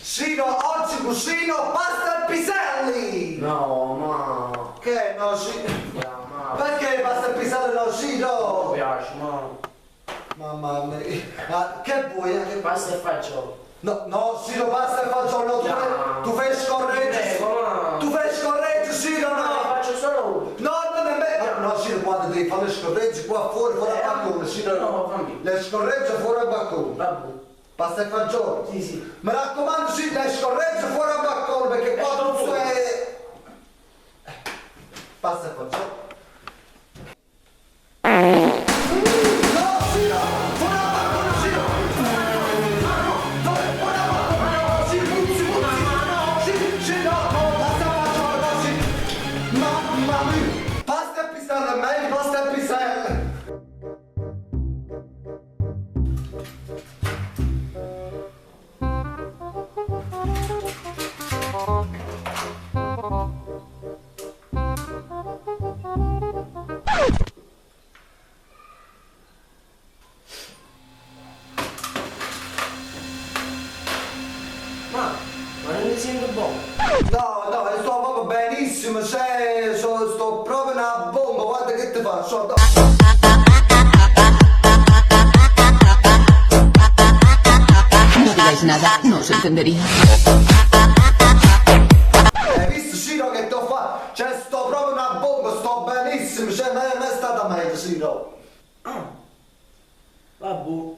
Ciro, oggi cucino pasta e piselli! No, ma... Che no, Ciro? Ya, ma... Perché pasta e piselli no, Ciro? Mi piace, ma... Mamma mia, ma che vuoi? Che... Pasta e fagioli. No, no, Ciro, pasta e fagioli, no, tu, No. fai, tu fai scorreggio. Prego, ma... Tu fai scorreggio, Ciro, No, ne no! faccio solo uno. No, non è me! No, Ciro, quando devi fare le scorregge qua fuori, fuori al balcone, Ciro. No, fammi. Le scorregge fuori al balcone. Vabbè. Pasta e fagioli. Sì, sì. Mi raccomando, sì, le scorregge fuori al balcone perché qua Ecco tutto fuori. è. Pasta e fagioli. No, Ciro! Fuori al balcone, Ciro! Dove? Fuori al balcone, no, Ciro, puzzi, puzzi! Ciro, Ciro, no, pasta e fagioli, no, Ciro! Mamma mia! Pasta e piselle, meglio pasta e piselle! Ma, ma non ti sento buono? No, no, sto proprio benissimo, cioè, sto proprio una bomba, guarda che ti faccio. No. No digáis nada, no os entendería. Hai visto Ciro che ti ho fatto? Cioè, sto proprio una bomba, sto benissimo, cioè, ma è stata meglio, Ciro. Ah. Vabbè.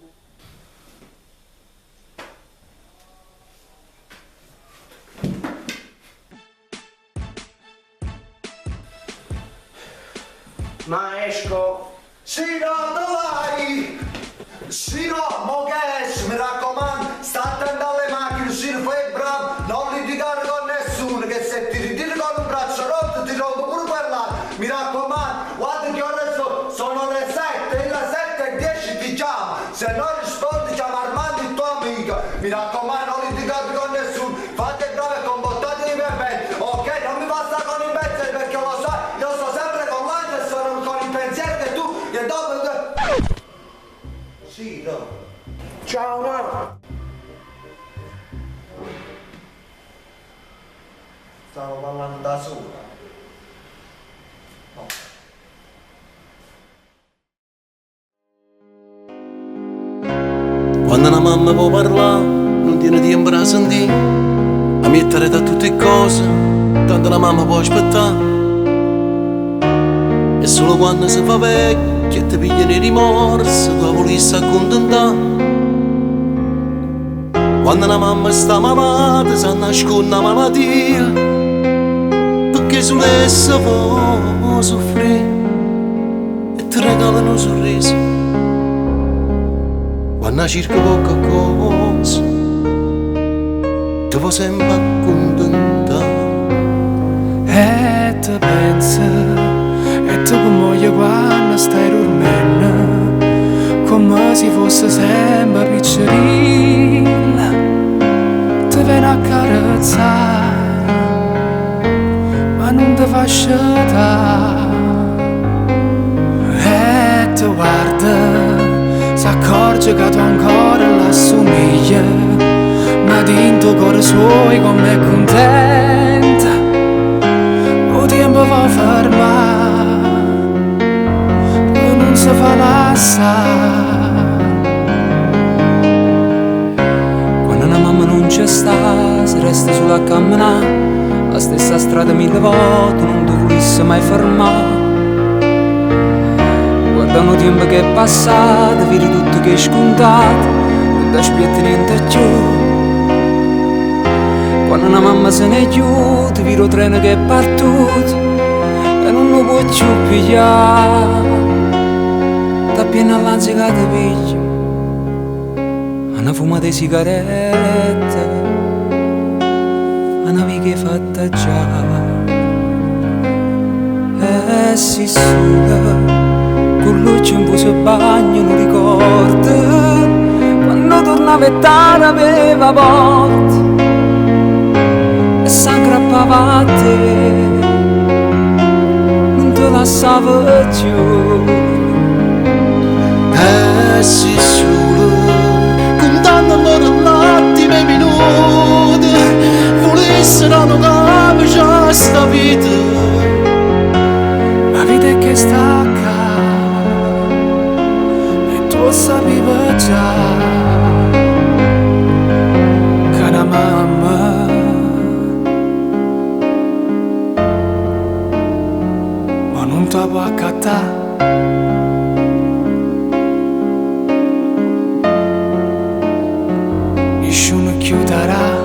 Ma esco. Ciro, dove vai? Ciro, mo che esci, mi raccomando, sta attento alle macchine, Ciro, fai bravo, non litigare con nessuno, che se ti ritiri con un braccio rotto ti rompo pure quell'altro. Mi raccomando, guarda che ore sono, sono le 7, e le 7:10 ti chiamo, se non rispondi chiama Armando il tuo amico. Mi raccomando, non litigate con nessuno, fate bravo e comportatevi per bene, ok? Non mi basta con i pensieri perché lo sai, io sto sempre con l'ansia e sono con il pensiero che tu, che dopo... Ciro. Ciao, ma. Stavo parlando da sola. No. Quando una mamma può parlare, non tiene tempo da sentire, a mettere da tutte cose, tanto la mamma può aspettare. E solo quando si fa vecchia e ti pigliano i rimorsi, tu la volessi accontentare. Quando una mamma sta malata, si nasconde una malattia, perché sull'essa può soffrire e ti regala un sorriso. Quando cerca poca cosa, ti vuoi sempre accontentare. E ti penso, e ti muoio quando stai dormendo, come se fosse sempre piccerilla, ti viene a carezzare, ma non ti fa scetare. E ti guarda, si accorge che tu ancora l'assomigli, ma dentro cuore suoi come è contenta. O tempo va a fermare, e non si fa lasciare. Quando una mamma non c'è sta, si resta sulla a camminare, la stessa strada mille volte, non ti volesse mai fermare. Guardando il tempo che è passato, vedi tutto che è scontato, non ti aspetti niente più. Quando una mamma se ne chiude, vedi il treno che è partito e non lo puoi più pigliare. T'appiena l'ansia che ti piglia, una fumata di sigarette, una vita che è fatta già. E si sola, con luce in buso bagno non ricordo, quando tornava e tardi aveva porta e s'aggrappava a te, non te lasciava più. E si solo, contando allora l'attimo e minuti, Nisciuno chiù darà.